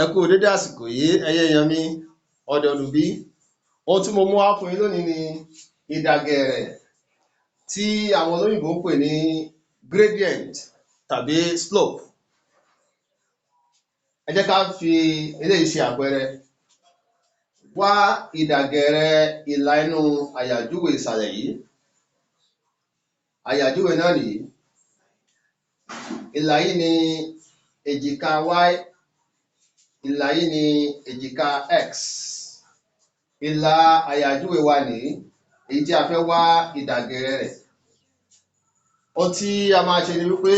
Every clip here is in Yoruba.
Ẹ kú dédé àsìkò yìí, ẹ̀yin èyàn mi ọ̀dẹ̀ ò dùn bí. Ohun tí mo mú wá fún yín lónìí ni ìdàgẹ̀rẹ̀ tí àwọn olóyìnbó ń pè ní gradient tàbí slope. Ẹ jẹ́ ká fi eléyìí ṣe àpẹẹrẹ. Wá ìdàgẹ̀rẹ̀ ìlà inú àyàjúwe ìsàlẹ̀ yìí. Àyàjúwe náà nìyí. Ìlà yìí ni èjìká y, ìlà yìí ni èjìká x. Ìlà àyàjúwe wa nìyí, èyí tí a fẹ́ wá ìdàgẹ̀rẹ̀ rẹ̀. Ohun tí a máa ṣe ni wípé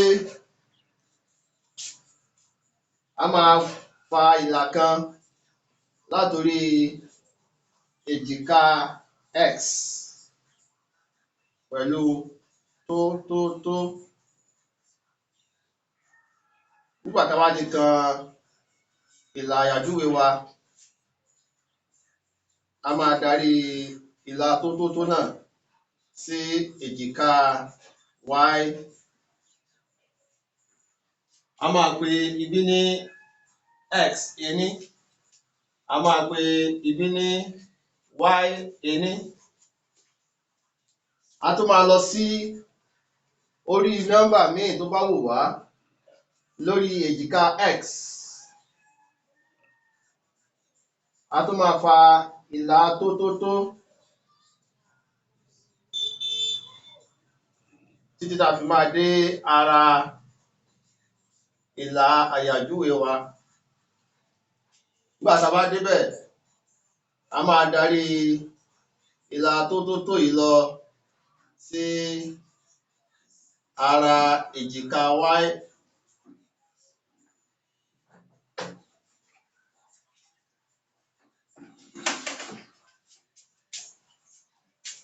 a máa fa ìlà kan látorí èjìká x pẹ̀lú tó tó tó. Nígbà tá bá ti kan ìlà àyàjúwe wa, a máa darí ìlà tó tó tó náà sí èjìká y. A máa pe ibí ní x ení, a máa pe ibí ní y ení. A tún ma lọ sí orí nọ́mbà míì tó bá wù wá lórí èjìká x. A tún ma fa ìlà tó tó tó títí tá fi máa dé ara ìlà àyàjúwe wa. Nígbà tá bá débẹ̀, a máa darí ìlà tó tó tó yìí lọ sí ara èjìká y.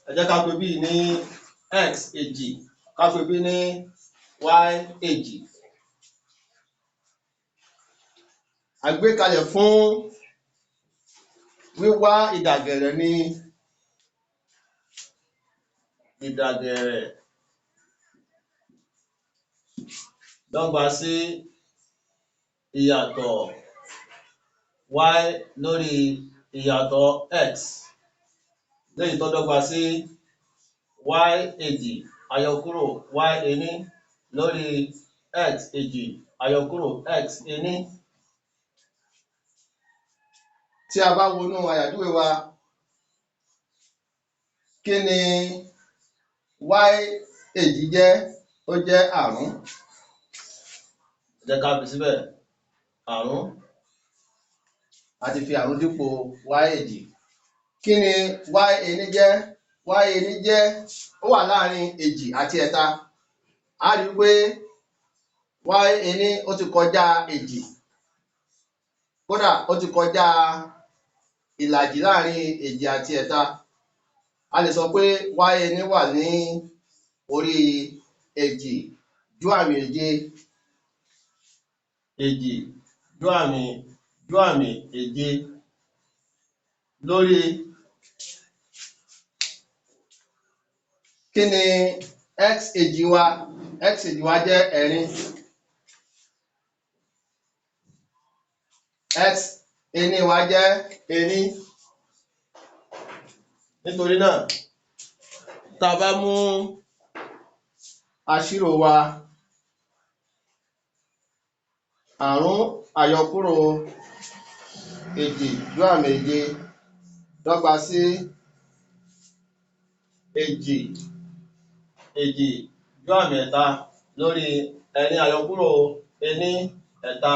Ẹ jẹ́ ká pe ibí yìí ní x èjì, ká pe ibí ní y èjì. Àgbékalẹ̀ fún wíwá ìdàgẹ̀rẹ̀ ni ìdàgẹ̀rẹ̀ dọ́gba sí ìyàtọ̀ y lórí ìyàtọ̀ x léyìí tó dọ́gba sí y èjì àyọkúrò y ení lórí x èjì àyọkúrò x ení. Tí a bá wonú àyàjúwe wa, kí ni y èjì jẹ́? Ó jẹ́ àrún. Ẹ jẹ́ ká fi síbẹ̀, àrún. A ti fi àrún dípò y èjì. Kí ni y ení jẹ́? Y ení jẹ́, ó wà láàrin èjì àti ẹ̀ta. Á ri wípé y ení ó ti kọjá èjì, kódà ó ti kọjá ìlàjì láàrin èjì àti ẹ̀ta. A lè sọ pé y ení wà ní orí èjì jú àmì èje, èjì jú àmì jú àmì èje lórí kí ni x èjì wa? X èjì wa jẹ́ ẹ̀rin. X ení wa jẹ́ ení. Nítorí náà, tá bá mú aṣírò wa, àrún àyọkúrò èjì jú àmì èje dọ́gba sí èjì èjì jú àmì ẹ̀ta lórí ẹ̀rin àyọkúrò ení ẹ̀ta.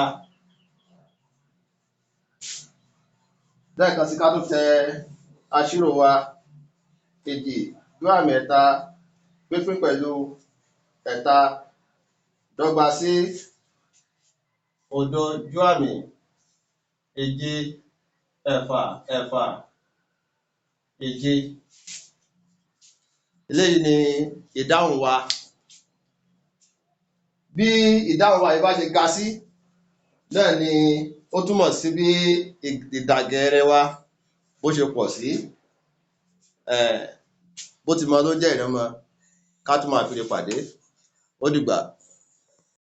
Lẹ́ẹ̀kan sí ká tún tẹ aṣírò wa, èjì jú àmì ẹ̀ta pínpín pẹ̀lú ẹ̀ta dọ́gba sí òdo jú àmì èje ẹ̀fà ẹ̀fà èje. Eléyìí ni ìdáhùn wa. Bí ìdáhùn wa yìí bá ṣe ga sí náà ni ó túmọ̀ sí bí ìdàgẹ̀rẹ̀ wa bó ṣe pọ̀ sí. Bó ti mọ ló ń jẹ́ ìrẹ́mọ, ká tún máa fire pàdé. Ó dìgbà.